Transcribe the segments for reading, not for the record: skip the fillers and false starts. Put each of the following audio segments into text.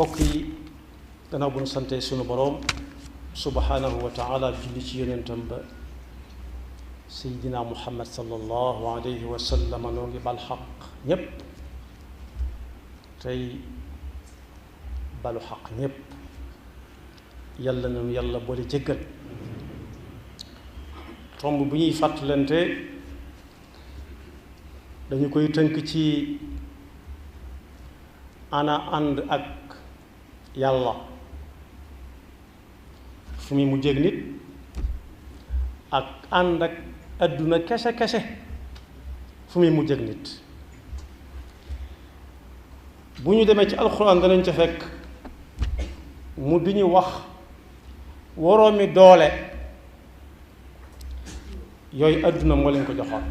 bokk yi gannaaw bu ñu santee sunu boroom subhanahu wa taala julli ci yonentam ba seydina muhammad sallallahu alayhi wa sallam noo ngi bal xaq ñépp tey balu xaq ñépp yàlla nañu yàlla boole jéggal tomb bu ñuy fàttalante dañu koy tënk ci ana ànd ak yàlla fu muy mujjéeg nit ak ànd ak adduna kese kese fu muy mujjéeg nit bu ñu demee ci alxuraan danañ ca fekk mu di ñu wax woroomi doole yooyu adduna moo leen ko joxoon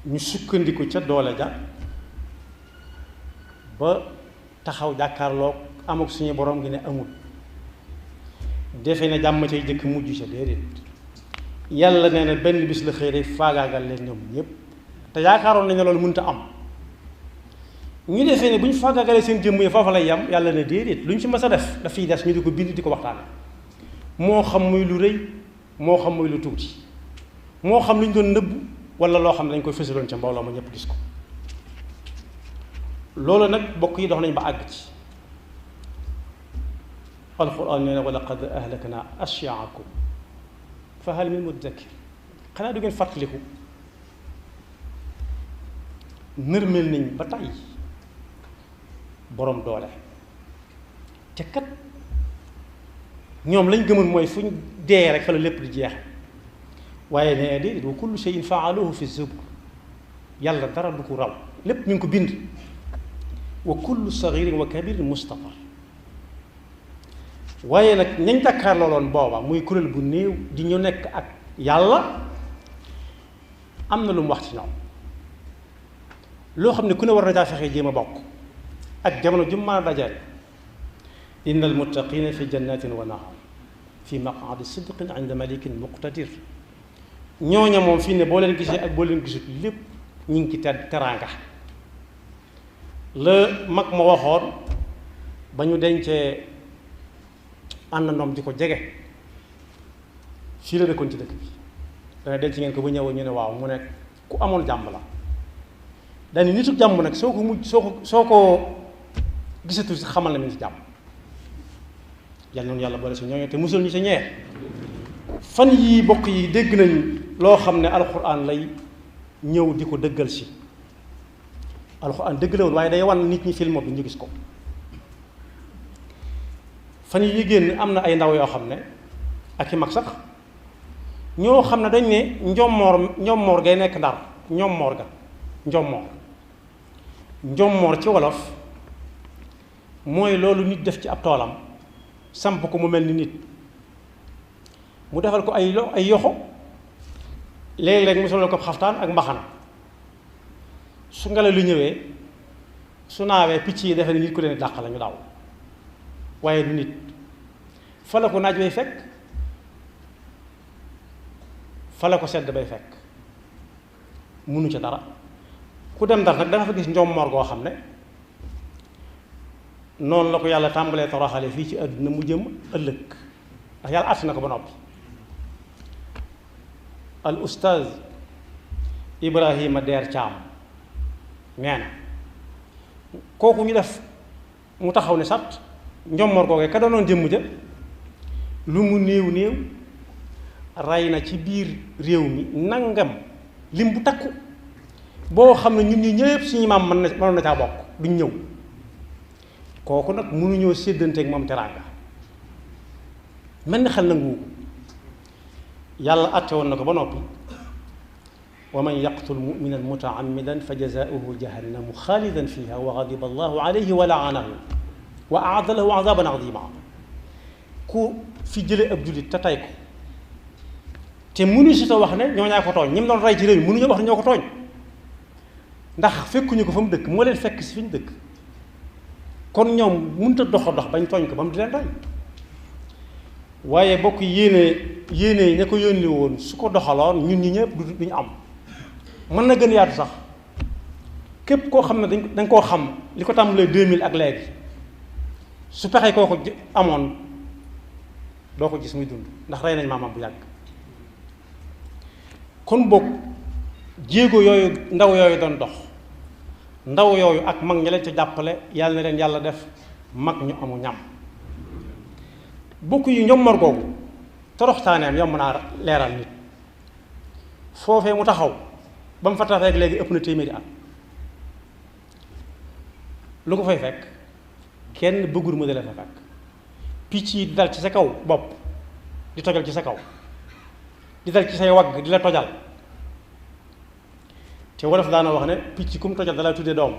ñu sukkandiku ca doole ja ba taxaw jàkkaarloog am ak suñu borom gi ne amul defe ne jàmm cay jëkk mujj ca déedéet yàlla nee na benn bis la xëy rek faagaagal leen ñoom ñépp te yaakaaroon nañ ne loolu mënta am ñu defee ne bu ñu faagaagalee seen jëmm yi foofa lay yam yàlla ne déedéet lu ñu ci mës a def daf fiy des ñu di ko bind di ko waxtaane moo xam muy lu rëy moo xam muy lu tuuti moo xam lu ñu doon nëbb wala loo xam ne dañ koy fësaloon ca mbooloo ma ñëpp gis ko loolu nag bokk yi dox nañ ba àgg ci alquran nee na wa laqad ahlakna ashyaakum fa hal min mudakkir xanaa du ngeen fàttaliku nërmeel nañ ba tey borom doole te kat ñoom lañ gëmoon mooy fu ñu dee rek fa la lépp di jeex waaye nee déedéet wa kullu shay'in faaluhu fi zubur yàlla dara du ko raw lépp ñu ngi ko bind wa kullu sagirin wa kabirin mustaqar waaye nag ñañ jàkkaar looloon booba muy kuréel bu néew di ñu nekk ak yàlla am na lu mu wax ci ñoom loo xam ne ku ne war na caa fexee jéem a bokk ak jamono ju mën a dajale inna almuttaqina fi jannatin wa nahar fi maqaadi sidqin inda malikin muqtadir ñooña moom fii ne boo leen gisee ak boo leen gisut lépp ñu ngi ci teraanga la mag ma waxoon ba ñu dencee àndandoom di ko jege fii la dëkkoon ci dëkk bi dana denc ngeen ko ba ñëw ñu ne waaw mu ne ku amoon jàmm la dañu nitu jàmm nag soo ko gisatu si xamal na mi ngi ci jàmm yàlla noonu yàlla boole si ñooñu te musul ñu si ñee fan yii bokk yi dégg nañ loo xam ne alxuraan lay ñëw di ko dëggal si alxuraan dëgg la woon waaye day wan nit ñi film bi ñu gis ko fan yi génn am na ay ndaw yoo xam ne ak i mag sax ñoo xam ne dañ ne njommoor gay nekk Ndar njommoor ci wolof mooy loolu nit def ci ab toolam samp ko mu mel ni nit mu defal ko ay yoxo léeg-léeg mu solal ko xaftaan ak mbaxana su ngelaw lu ñëwee su naawee picc yi defe ne nit ku leen dàq la ñu daw waaye du nit fa la ko naaj bay fekk fa la ko sedd bay fekk munu ca dara ku dem Ndar nag danga fa gis njommoor goo xam ne noonu la ko yàlla tàmbalee toroxale fii ci àdduna mu jëm ëllëg ndax yàlla àtt na ko ba noppi al ustaaz Ibrahima Der Caam nee na kooku ñu def mu taxaw ne sat njommoor googee ka doonoon jëmm ja lu mu néew néew rey na ci biir réew mi nangam lim bu takku boo xam ne ñun ñi ñëpp suñu maam mënoon na caa bokk duñ ñëw kooku nag mënuñoo séddanteeg moom teraanga mel ni xel nangu yàlla atte woon na ko ba noppi wa man yaqtul muminan mutaammidan fa jazaauhu jahannamu xaalidan fiha wa gadiba allahu alayhi wa laanahu wa aada lahu azaban azima ku fi jële ab jullit te tay ko te mënu si ta wax ne ñoo ñaa ko tooñ ñi mu doon rey ci réew mi mënuñoo wax ne ñoo ko tooñ ndax fekkuñu ko fa mu dëkk moo leen fekk si fi ñu dëkk kon ñoom mënut a dox bañ tooñ ko ba mu di leen rey waaye bokk yéene ña ko yónni woon su ko doxaloon ñun ñi ñëpp duñu am mën na gën yaatu sax képp koo xam ne dañ koo xam li ko tàmbalee 2000 ak léegi su pexe kooku amoon doo ko gis muy dund ndax rey nañ maamam bu yàgg. kon boog jéego yooyu ndaw yooyu doon dox ndaw yooyu ak mag ñi leen ci jàppale yàlla na leen yàlla def mag ñu amu ñam. bokk yu ñommor googu toroxtaaneem yomb naa leeral nit foofee mu taxaw ba mu fa tax rek léegi ëpp na téeméeri at lu ko fay fekk kenn bëggul mu dale fa fekk picc yi di dal ci sa kaw bopp di tojal ci sa kaw di dal ci say wagg di la tojal te wolof daana wax ne picc kum tojal dalay tuddee doom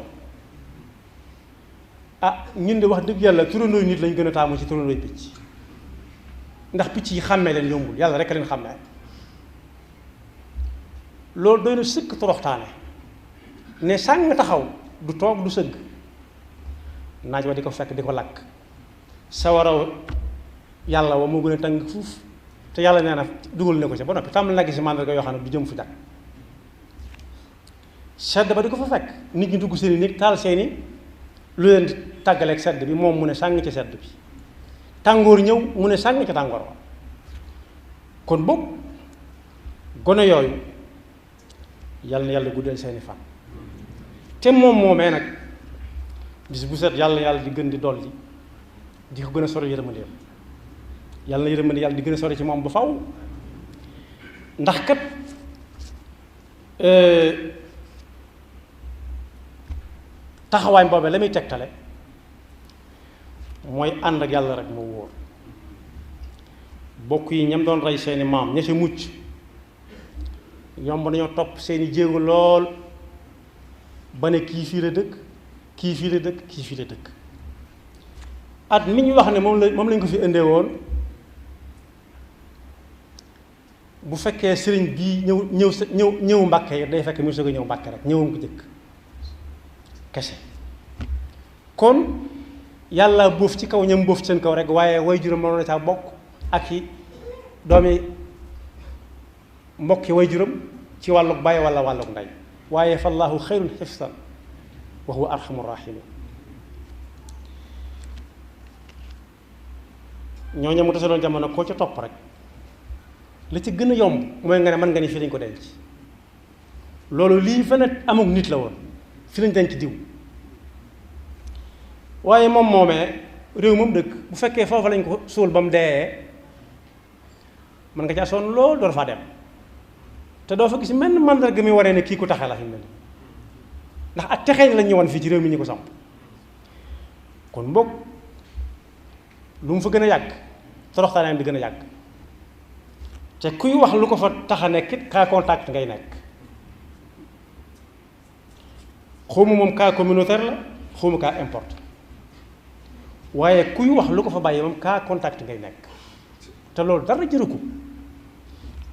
ñun de wax dëgg yàlla turandooy nit lañ gën a taamu ci turandooy picc ndax picc yi xàmmee leen yombul yàlla rek a leen xàmmee loolu doy na sëkk toroxtaane ne sàng taxaw du toog du sëgg naaj wa di ko fekk di ko lakk sawaraw yàlla wa moo gën a tàng fuuf te yàlla nee na dugal ne ko ci ba noppi tàmbali na gis si màndarga yoo xam ne du jëm fu jag sedd ba di ko fa fekk nit ñi dugg seeni néeg taal seeni lu leen di tàggaleeg sedd bi moom mu ne sàng ci sedd bi tàngoor ñëw mu ne sàng ci tàngoor wa kon boobu gone yooyu yàlla na yàlla guddal seeni fan te moom moomee nag bis bu set yàlla di gën di dolli di ko gën a sori yërmandeem yàlla na yërmande yàlla di gën a sori ci moom ba faw ndax kat taxawaay boobee la muy tegtale mooy ànd ak yàlla rek moo wóor bokk yi ñam doon rey seeni maam ña ca mucc yomb nañoo topp seeni jéego lool ba ne kii fii la dëkk kii fii la dëkk kii fii la dëkk at mi ñu wax ne moom lañ ko fi indee woon bu fekkee sëriñ bii ñëw Mbàkke yi day fekk mu soog a ñëw Mbàkke rek ñëwam ko jëkk kese kon yàlla bóof ci kaw ñam bóof ci seen kaw rek waaye way juróom mënoon na caa bokk ak i doomi mbokki way juróom ci wàllug bàyyi wala wàllug ndey waaye fallaahu xayrun xifsan wa huwa arhamur rahimin ñooñu mu tasaloon jamono koo ca topp rek la ci gën a yomb mooy nga ne mën nga ni fii lañ ko denc loolu lii fa ne amuk nit la woon fi lañ denc diw waaye moom moomee réew moom dëkk bu fekkee foofu lañ ko suul ba mu dee mën nga caa sonn lool door faa dem te doo fa gis menn mandarga mi waree ne kii ku taxe la fi mu ne ndax ak texeeñ lañ ñëwoon fii ci réew mi ñu ko samp kon mbokk lu mu fa gën a yàgg toroxtaanam di gën a yàgg te kuy wax lu ko fa tax a nekk it cas contact ngay nekk xawma moom cas communautaire la xawma cas importe waaye kuy wax lu ko fa bàyyi moom cas contact ngay nekk te loolu dara jëru ko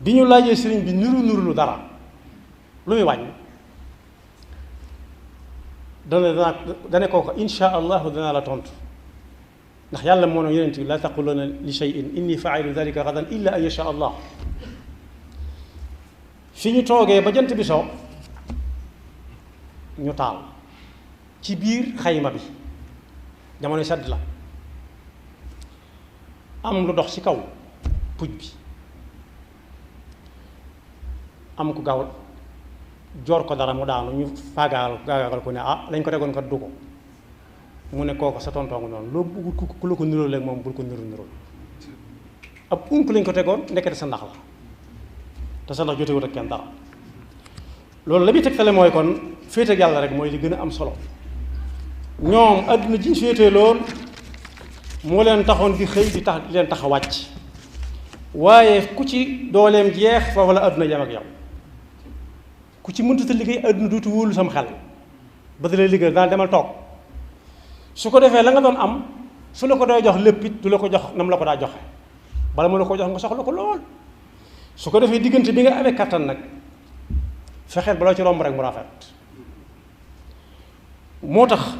bi ñu laajee sëriñ bi nuru lu dara lu muy wàññi dana kooku insha allahu danaa la tontu ndax yàlla moo ne yonent bi laa taquluna li shay'in inni faa'ilu dhalika gadan illa an yasha allah fi ñu toogee ba jant bi soo ñu taal ci biir xayma bi jamono sedd la am lu dox ci kaw puj bi am ku gaaw joor ko dara mu daanu ñu faagaagal ko ne lañ ko tegoon kat du ko mu ne kooku sa tontongu noonu loo bëggul ku la ko niróo léegi moom bul ko niróo ab unk lañ ko tegoon ndekete sa ndax la te sa ndax jotewut ak kenn dara loolu la muy tegtale mooy kon féete ak yàlla rek mooy li gën a am solo ñoom adduna ji féetee lool moo leen taxoon di xëy di leen tax a wàcc waaye ku ci dooleem jeex foofu la adduna yem ak yow ku ci mënut a liggéey adduna duutu wóolu sam xel ba da lay liggéey daal demal toog su ko defee la nga doon am su la ko doy jox lépp it du la ko jox nam la ko daa joxe bala mu la ko jox nga soxla ko lool su ko defee diggante bi nga amee kattan nag fexeel baloo ci romb rek mu rafet moo tax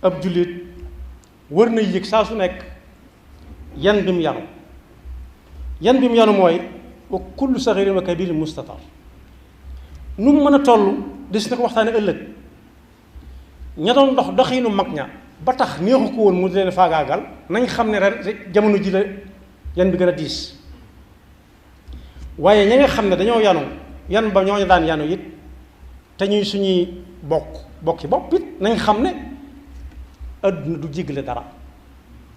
ab jullit wër na yëg saa su nekk yan bi mu yanu mooy wa kullu saxirin wa kabirin mustatar nu mu mën a toll des na ko waxtaane ëllëg ña doon dox doxiinu mag ña ba tax neexu ko woon mu di leen faagaagal nañ xam ne ren jamono ji la yan bi gën a diis waaye ñi nga xam ne dañoo yanu yan ba ñooñu daan yanu it te ñuy suñuy bokki bopp it nañ xam ne adduna du jéggale dara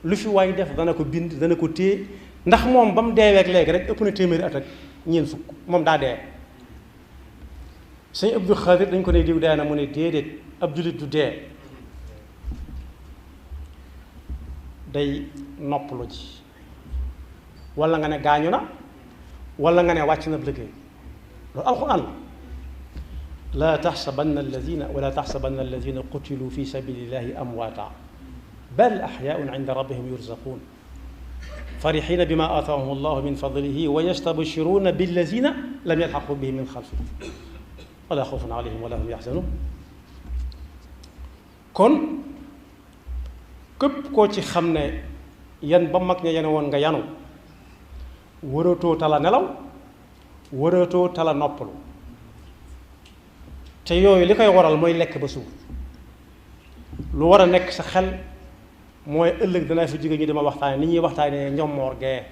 lu fi waay def dana ko bind dana ko téye ndax moom ba mu deeweek léegi rek ëpp na téeméeri at ak ñeent fukk moom daa dee sëñ Abdou Khadir dañ ko ne diw dee na mu ne déedéet ab jullit du dee day noppalu ji wala nga ne gaañu na wala nga ne wàcc na liggéey loolu alxuraan la laa taxsabanna alladina wala taxsabanna alladina qutilu fi sabilillahi amwaata bal axyaun inda rabbihim yurzaqun farixina bima aataahum allahu min fadlihi wa yastabshiruna billadina lam yalxaqu bihim min xalfihim wala xawfun alayhim wala hum yaxzanun kon képp koo ci xam ne yan ba mag ña yene woon nga yanu waratoo tala nelaw waratoo tala noppalu te yooyu li koy waral mooy lekk ba suur lu war a nekk sa xel mooy ëllëg danaa fi jóge ñu dama waxtaane ni ñuy waxtaane njommoor gee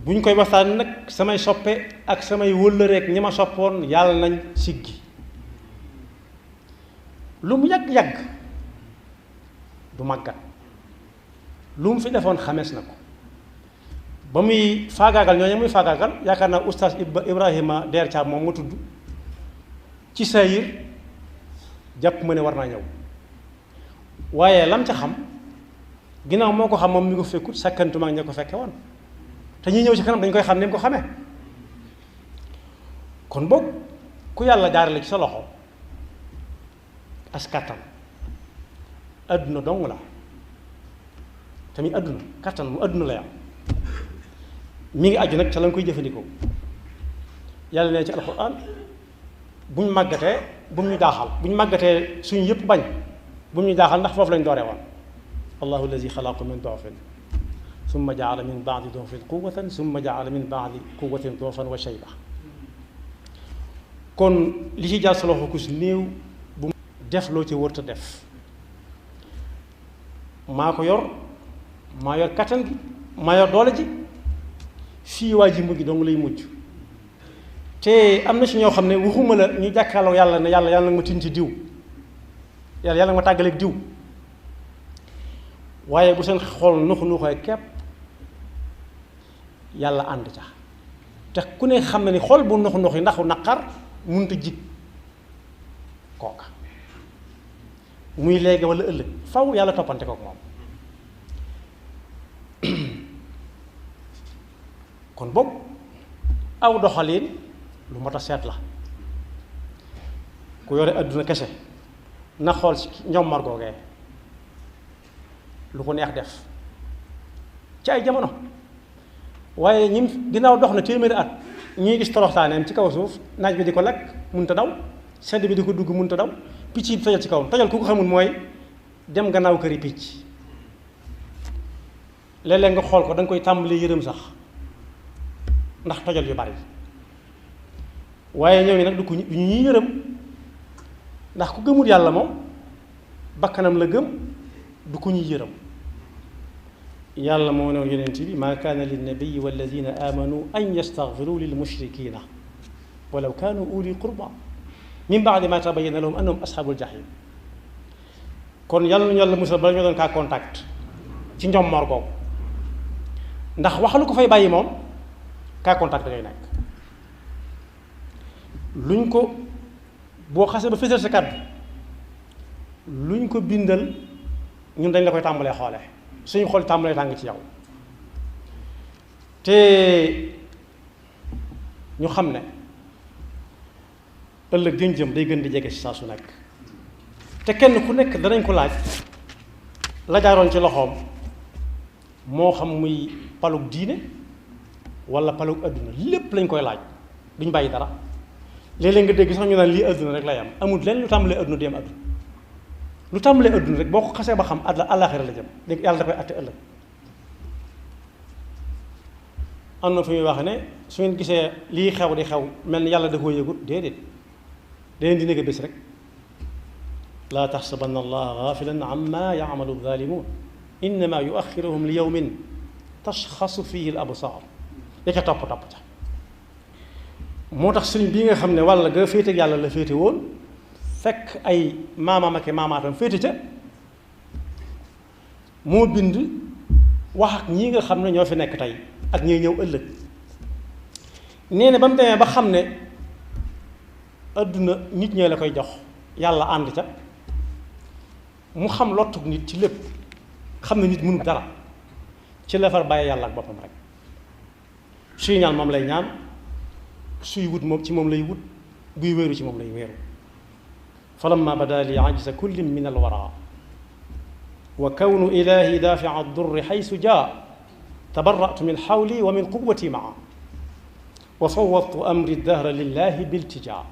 bu ñu koy waxtaane nag samay soppe ak samay wëllëreek ñi ma soppoon yàlla nañ siggi lu mu yàgg-yàgg du màggat lu mu fi defoon xamees na ko ba muy faagaagal ñooñu muy faagaagal yaakaar naa oustaz Ibrahima Der Thiam moom ma tudd ci sayir jàpp ma ne war naa ñëw waaye lam ca xam ginnaaw moo ko xam moom mi ko fekkut sakkantuma ak ña ko fekke woon te ñuy ñëw ci kanam dañ koy xam ni mu ko xamee kon boog ku yàlla jaarale ci sa loxo as kàttan adduna dong la tamit adduna kàttan mu adduna la yam mi ngi aju nag ca la nga koy jëfandikoo yàlla ne ci alxuraan buñ màggatee bu mu ñu jaaxal buñ màggatee suñu yëpp bañ bu mu ñu jaaxal ndax foofu lañ dooree woon allahu allazi xalaqa min dofin summa jaala min baadi dofin quwatan summa jaala min baadi quwatin dofan wa shayba kon li ci jaar sa loxo ku si néew bu def loo ci wërta def maa ko yor maa yor kattan gi maa yor doole ji fii waa ji mujj dong lay mujj te am na si ñoo xam ne waxuma la ñu jàkkaarloo yàlla ne yàlla nag ma tin ci diw yàlla nag ma tàggaleeg diw waaye bu seen xool nuxu nuxooy kepp yàlla ànd ca te ku ne xam ne ni xool bu nuxu nux yi ndaxu naqar mënut a jig kooka muy léegi walla ëllëg faw yàlla toppante kook moom kon boog aw doxalin lu mot a seet la ku yore adduna kese na xool ci ñommar googee lu ko neex def ci ay jamono waaye ñim ginnaaw dox na téeméeri at ñuy gis toroxtaaneem ci kaw suuf naaj bi di ko lekk mënut a daw sedd bi di ko dugg mënut a daw picc yi tojal ci kawam tojal ku ko xamul mooy dem gannaaw këri picc léeg-léeg nga xool ko da nga koy tàmbali yërëm sax ndax tojal yu bari waaye ñooñu nag du ñu ñuy yërëm ndax ku gëmul yàlla moom bakkanam la gëm du ko ñuy yërëm yàlla moo ne yonent bi maa kaana linnabiyi walladina amanu an yastaghfiru lil mushrikina walaw kaanu uli qurba min baadi ma tabayyana lahum annahum ashabul jahim kon yàlla nañu yàlla musal bala ñoo doon kaa contact ci njom googu ndax wax lu ko fay bàyyi moom kaa contact da ngay nekk luñ ko boo xasee ba fësal sa kàddu luñ ko bindal ñun dañ la koy tàmbalee xoole suñu xool tàmbalee tàng ci yow te ñu xam ne ëllëg jën jëm day gën di jege ci saa su nekk te kenn ku nekk danañ ko laaj la jaaroon ci loxoom moo xam muy palug diine wala palug adduna lépp lañ koy laaj duñ bàyyi dara léeg-léeg nga dégg sax ñu naan lii adduna rek lay am amul leen lu tàmbalee adduna di am adduna lu tàmbalee adduna rek boo ko xasee ba xam àllaaxira la jëm dégg yàlla da koy atte ëllëg am na fu muy wax ne su ngeen gisee lii xew di xew mel ni yàlla da koo yëgut déedéet da leen di nekk bés rek laa taxsabanna allaha gaafilan amma yacmalu zaalimuun innama yuaxiruhum li yawmin tashxasu fihi al absaar ya ca topp ca moo tax sëriñ bii nga xam ne wàll ga féete yàlla la féete woon fekk ay maamam ak maamaatam féete ca moo bind wax ak ñi nga xam ne ñoo fi nekk tey ak ñuy ñëw ëllëg nee na ba mu demee ba xam ne adduna nit ñee la koy jox yàlla ànd ca mu xam lottuk nit ci lépp xam ne nit mënul dara ci la far bàyyi yàlla ak boppam rek suy ñaan moom lay ñaan suy wut moom ci moom lay wut buy wéeru ci moom lay wéeru falamma bada li ajza kullin min alwara wa kawnu ilahi dafia durri xaysu jaa tabaratu min xawli wa min quwati maa wa fawwadtu amri dahra lillahi biltijaa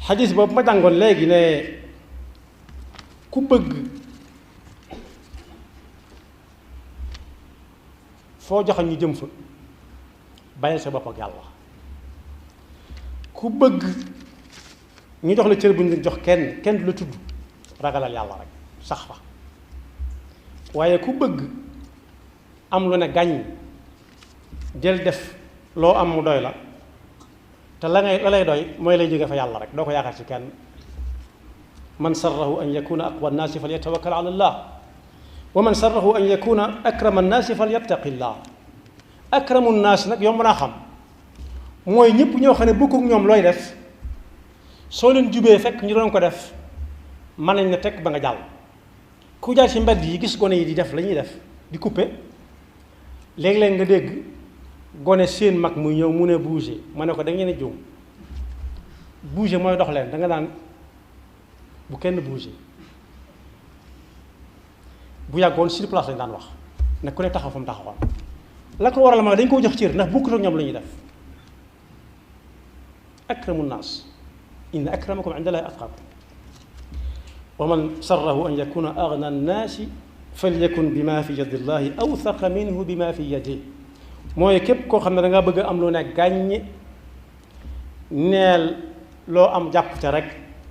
xadis boobu ma jàngoon léegi ne ku bëgg foo joxe ñu jëm fa bàyyil sa bopp ak yàlla ku bëgg ñu jox la cër bu ñu jox kenn du la tudd ragalal yàlla rek sax fa waaye ku bëgg am lu ne gàññ jël def loo am mu doy la te la lay doy mooy lay jóge fa yàlla rek doo ko yaakaar ci kenn man sarrahu an yakuna aqwa nnaasi fal yatawakkal ala allah wa man sarrahu an yakuna akrama nnaasi fal yattaqi llah akramu nnaas nag yomb naa xam mooy ñëpp ñoo xam ne bokkuk ñoom looy def soo leen jubee fekk ñu doon ko def mën nañ ne teg ba nga jàll ku jaar ci mbedd yi gis gone yi di def la ñuy def di couper léeg-léeg nga dégg gone seen mag muy ñëw mu ne bouger ma ne ko da ngeen a juum bouger mooy dox leen da nga naan bu kenn bouger bu yàggoon sur place lañ daan wax ne ku ne taxaw fa mu taxawoon la ko waral ma dañ koo jox cër ndax bokkut ak ñoom la ñuy def akramu nnaas inna akramakum inda llahi atqakum wa man sarrahu an yakuna agna nnaasi falyakun bima fi yadi llahi awthaqa minhu bima fi yadihi mooy képp koo xam ne da nga bëgg am lu ne gàññ neel loo am jàpp ca rek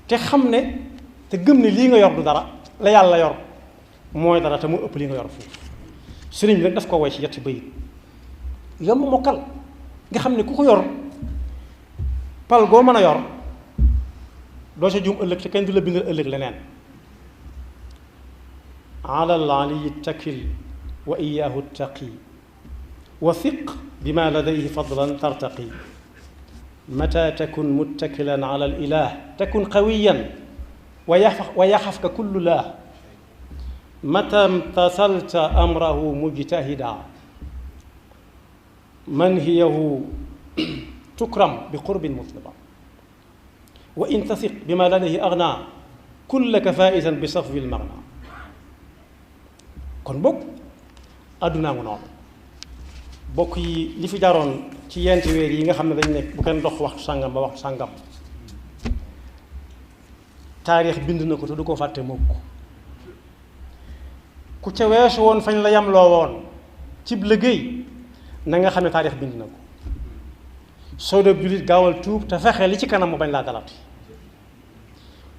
te xam ne te gëm ne lii nga yor du dara la yàlla yor mooy dara te mu ëpp li nga yor foofu sëriñ bi nag daf ko woy ci yetti bayit yomb mokkal nga xam ne ku ko yor pal goo mën a yor doo sa juum ëllëg te kenn du la bindal ëllëg leneen ala al aliyi takil wa iyahu taqi wa thiq bima ladayhi fadlan tartaqi mata takun muttakilan ala al ilah takun qawiyan wa yaxafka kullu lah mata mtasalta amrahu mujtahida manhiyahu tukram bi qurbin mutliba wa in tasiq bima ladayhi agna kullaka faisan bi safwi lmagna kon bokk addunaa ngu noonu bokk yi li fi jaroon ci yenti weer yi nga xam ne dañ nekk bu kenn dox waxtu sàngam ba waxtu sàngam taarix bind na ko te du ko fàtte mukk ku ca weesu woon fañ la yamloo woon cib liggéey na nga xam ne taarix bind na ko soo dee jullit gaawal tuub te fexe li ci kanam mu bañ laa dalati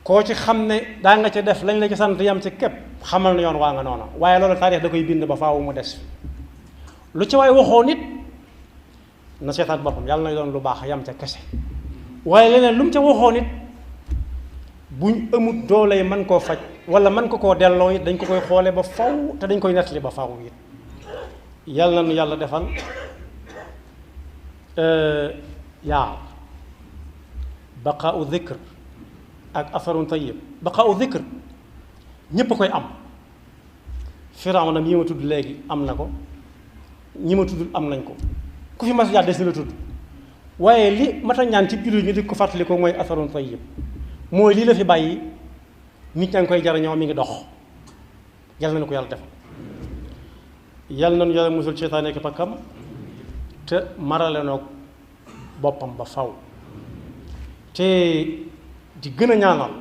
koo ci xam ne daa nga ca def lañ la ci sant yam ci képp xamal na yoon waa nga noona waaye loolu taarix da koy bind ba faawu mu des lu ci waay waxoo nit na seetaat boppam yàlla na doon lu baax yam ca kese waaye leneen lu mu ca waxoo nit buñ amut doole mën koo faj wala mën ko koo delloo it dañ ko koy xoole ba faw te dañ koy nettali ba faw it yàlla na nu yàlla defal yaar baqaau dhikr ak atharun tayyib baqaau dhikr ñépp a koy am Firawna mi ma tudd léegi am na ko ñi ma tudd am nañ ko ku fi mas jaar des na la tudd waaye li mata ñaan ci jullit ñi di ko fàttali ko mooy atharun tayyib mooy lii la fi bàyyi nit ñaa ngi koy jariñoo mi ngi dox yal na ko yàlla defal yal nañu yàlla musul seytaane ak pakkam te marale noog boppam ba faw te di gën a ñaanal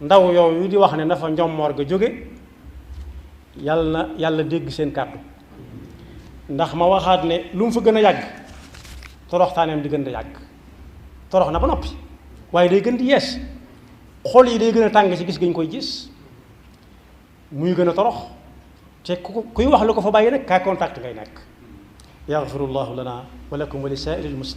ndaw yow yu di wax ne na fa njommoor ga jóge yàlla na yàlla dégg seen kàddu ndax ma waxaat ne lu mu fa gën a yàgg toroxtaaneem di gën a yàgg torox na ba noppi waaye day gën di yees xol yi day gën a tàng ci gis gañ koy gis muy gën a torox te kuy wax lu ko fa bàyyi nag cas contact ngay nekk. yaxfirullahu lana wa lakum wa li saa'iril muslimin